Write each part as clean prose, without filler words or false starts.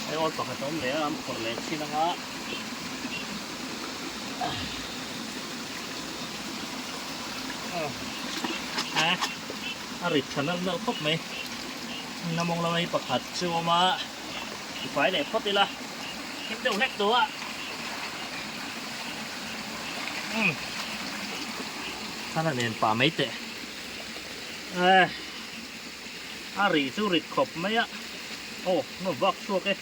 Hei awl pakhat a awm leh a, an phawrh leh thin anga. A rit tha nalh nalh khawp mai. Na mawng lama hi pakhat chu a awm a, tifai leh phawt ila him deuh hlek tawh a. Umm thana nen pah mai teh. A rih chu rit khawp mai a, aw rawn vak chhuak e.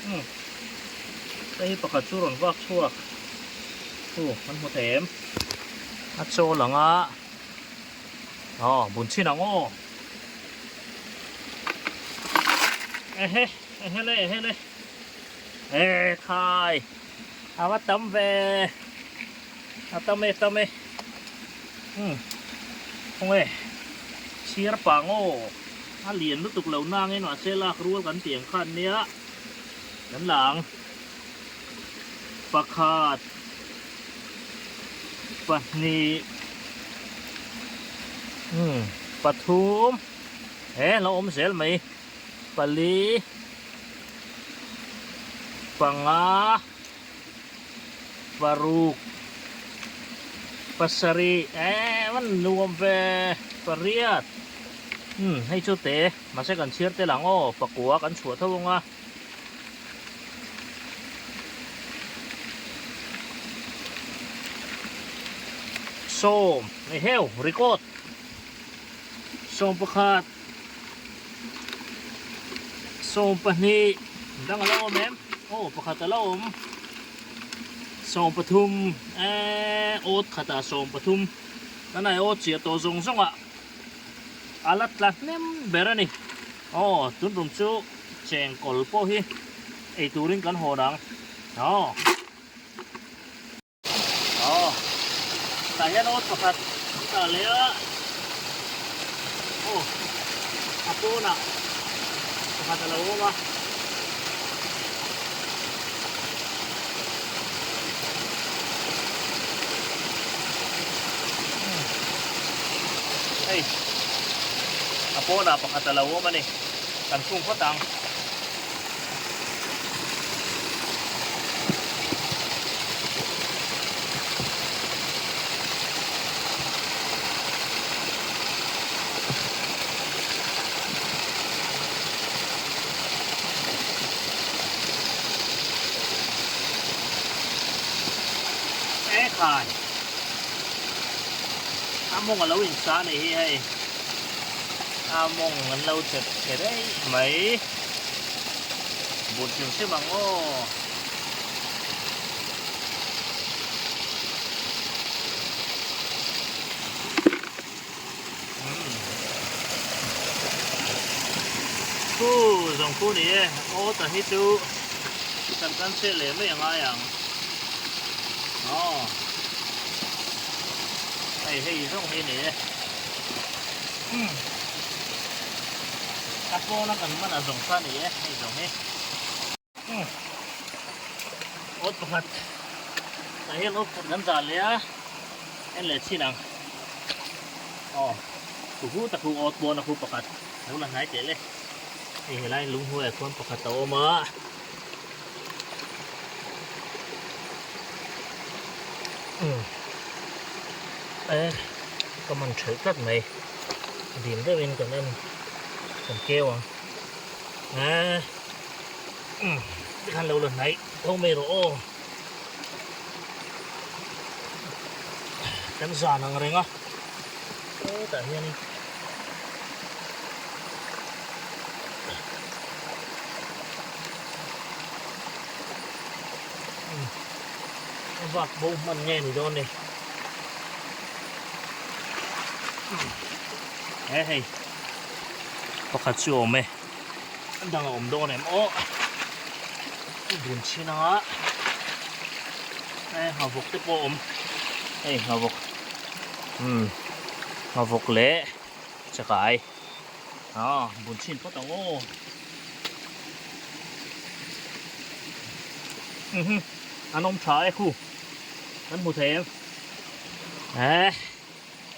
Umm hei hi pakhat chu rawn vak chhuak chu kan hmu thei em a chawl ang a aw bun chhin ang aw ehe ehe le ehe le e khai a va tam ve a tam e tam e umm khawnge chhiar pang aw. A lian lutuk lo nangin mahse lak rual kan tih ang khan nia kan la ang. Pakhat, pahnih, umm pathum, he lo awm zel mai, pali, panga, paruk, pasarih, eh van nuam ve pariat. Umm hei chu te mahse kan chhiar tel ang aw pakua kan chhuah tho ang a. Sawm nei heu record 11 12 dang a lo awm em aw pakhat a lo awm 13 eee awt khatah 13 kan ai awt chiah tawh zawng zawng ah. A la tla hnem ber a ni. Aw, tun tum chu chengkawl pawh hi ei turin kan hawn ang. Aw. Aw, tah hian awt pakhat an tah leh a. Aw, a pawnah pakhat a lo awm a. Hei a pawnah pakhat a lo awm a ni kan khung phawt ang. E khai a mawng a lo in sa anih hi hei a mawng an lo chep chhe daih mai bun hrim hrim ang aw. Khu zawng khu ni e, aw ta hi chu kan kan chhe leh mai a ngai ang. Aw hei hei zawng hi ni e. Umm a pawna kan man a zawng kha ni e hei zawng hi. Umm awt pakhat tah hian awt pakhat kan zah leh a en leh chhin ang aw khu hu tak hu awt pawn a khu pakhat lo la hnai teh le hei helai lung hnuaiah khuan pakhat a awm a umm e ka man thelh tlat mai dim deuhin kan en kan keu ang e. Tikhan lo la hnaih tho mai rawh aw. Kan zan ang reng a. Hetah hianin a vak bo hman nge ni dawn ni. He hei pakhat chu a awm e. A dang a awm dawn em aw bun chhin anga hei nghavawk te pawh a awm hei nghavawk umm nghavawk leh chakai ah bun chhin phawt ang aw mhm an awm tha e khu kan hmu thei em eh.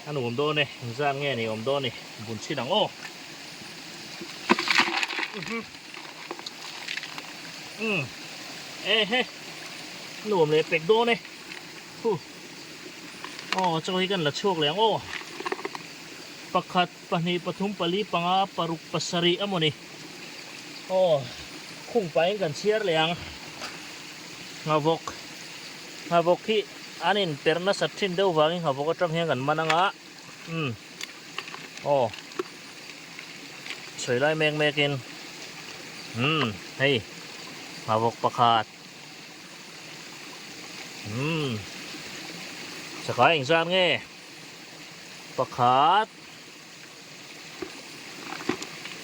A nuam dawn e, engzat nge ni awm dawn ni, bun chhin ang aw. Umm ehe nuam leh pek dawn e hu aw chaw hi kan la chhuak leh ang aw pakhat pahnih pathum pali panga paruk pasarih a mawni aw khung pahin kan chhiar leh ang nghavawk nghavawk hi an inper nasat thin deuh vangin nghavawk atang hian kan man anga umm aw. Sawi lai mek mek in umm hei nghavawk pakhat umm chakai engzat nge pakhat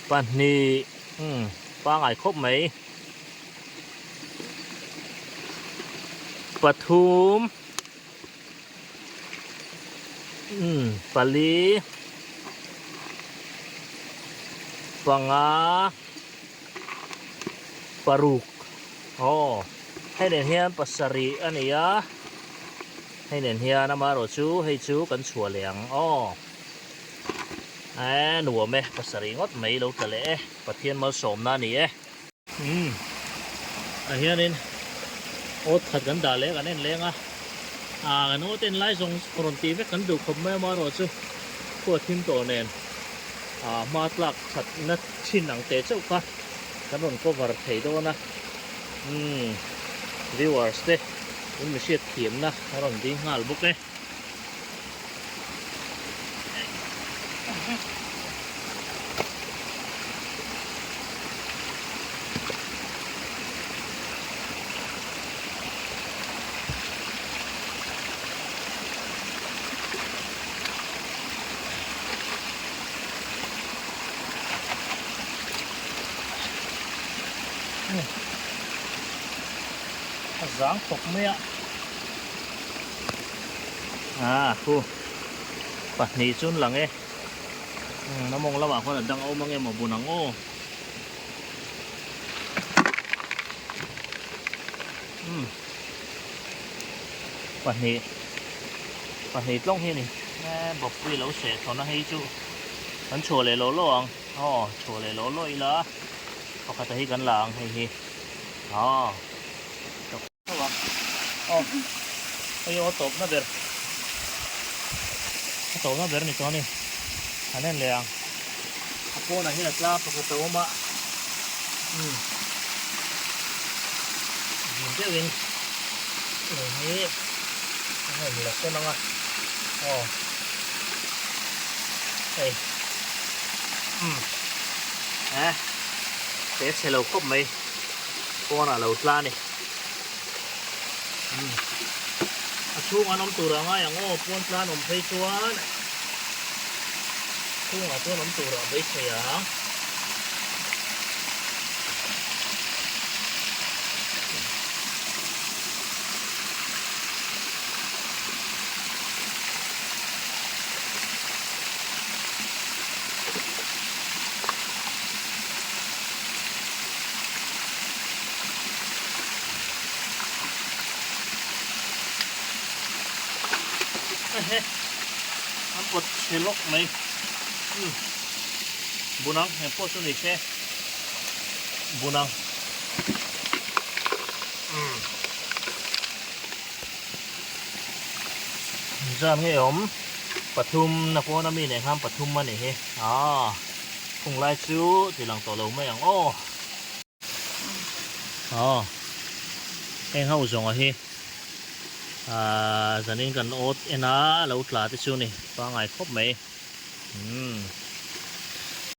pahnih umm pangai khawp mai pathum. Umm pali panga paruk aw hei nen hian pasarih a ni a hei nen hian amaherawh chu hei chu kan chhuah leh ang aw eee nuam e pasarih ngawt mai lo tla leh e Pathian malsawmna a ni e. Umm ah hianin awt khat kan dah leh kan en leng a ah kan awt en lai zawng zawng rawn tih vek kan duh khawp mai amaherawh chu khua thim tawh nen ah hma tlak that na thin ang teh chauh kha kan rawn cover thei dawn a umm viewers te in mi hriat thiamna a rawn ding nghal bawk e. A zang khawp mai a. Ah khu pahnih chu an lang e umm a mawng lamah khuan a dang a awm ang emaw bun ang aw umm pahnih pahnih tlawng hi a ni e bawkpui lo seh thawn a hei chu kan chhuah leh lawh lawh ang aw chhuah leh lawh lawh ila pakhat a hi kan la ang hei hi aw. Aw hei aw tawpna ber a tawpna ber ni tawh a ni an en leh ang a pawnah hian a tlang pakhat a awm a umm zin deuhin hei hi a rawn la sawn ang a aw hei umm eh te chhe lo khawp mai pawnah a lo tla a ni. Umm a chhung an awm tur a ngai ang aw pawn tlan awm phei chuan chhungah chuan awm tur a beisei ang. Ehe an pawt chhe lawk mai umm bunang eng pawh chu ni se bunang umm zan nge awm pathum na pawn ami nen khan pathum a ni hi ah khung lai chu ti lang tawh lo mai ang aw. Aw heng ho zawnga hi ahh zanin kan awt en a lo tla te chu ni pangai khawp mai umm.